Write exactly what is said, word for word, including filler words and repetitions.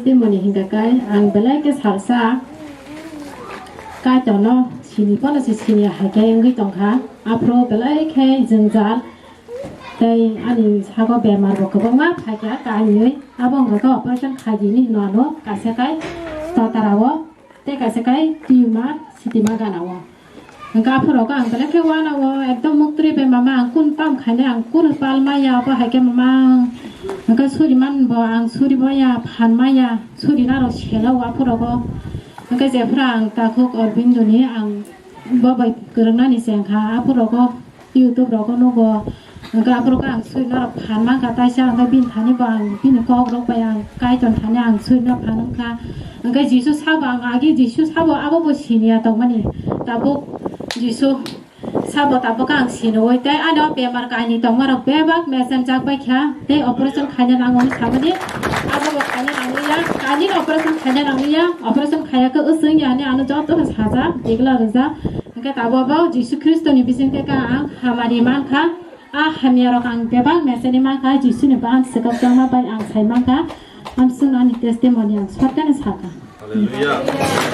Testimony hingka kai ang belai khe salsa Kaitorno sini pono se sini hai khe wngwi tongkha. Aphuru belai khe jwngjal tei ani sago bemar bo kwbangma phaikha kainwi. Abo wngkha khe operation khaidi hinwi ano kaisa kai totarao tei kaisa kai tumor sitima ganao. Hingke aphuru khe ang belai khe uanao ekdom muktri bai mama ang kun tam khainai ang kun pal maya abo hai khe mama ang hingke suri man bo ang suri maya phan maya suri narok selo aphuru khe hingke jephuru ang takhuk Aurobindo ni ang bo bai kwrwng nani se wngkha aphuru khe YouTube rogo nugo. Hingke aphuru khe ang suri norok phan mankha taisa hingke bini thani bo ang bini kok rok bai ang Kaitor thani ang suri no phan wngkha. Hingke Jisu sabo ang agi Jisu sabo abo bo siniya tongmani tabuk Jisu sabo tabuk ang sinoi tei ano bemar kaini tongmarok bebak mesen jak bai kha tei operation khaina nango hinwi samani abo bo khaina nangya kaini operation khaina nangya operation khaya khe usung ya hinwi ano joto sajak digla rijak. Hingke tabuk bo Jisu Khristo ni bising khe ang hamari mankha. A hamya rok ang bebak meseni mankha, Jisu ni bahan swkakjakma bai ang sai mankha. Amswng ani testimony ang sotkhe no sakha. Hallelujah.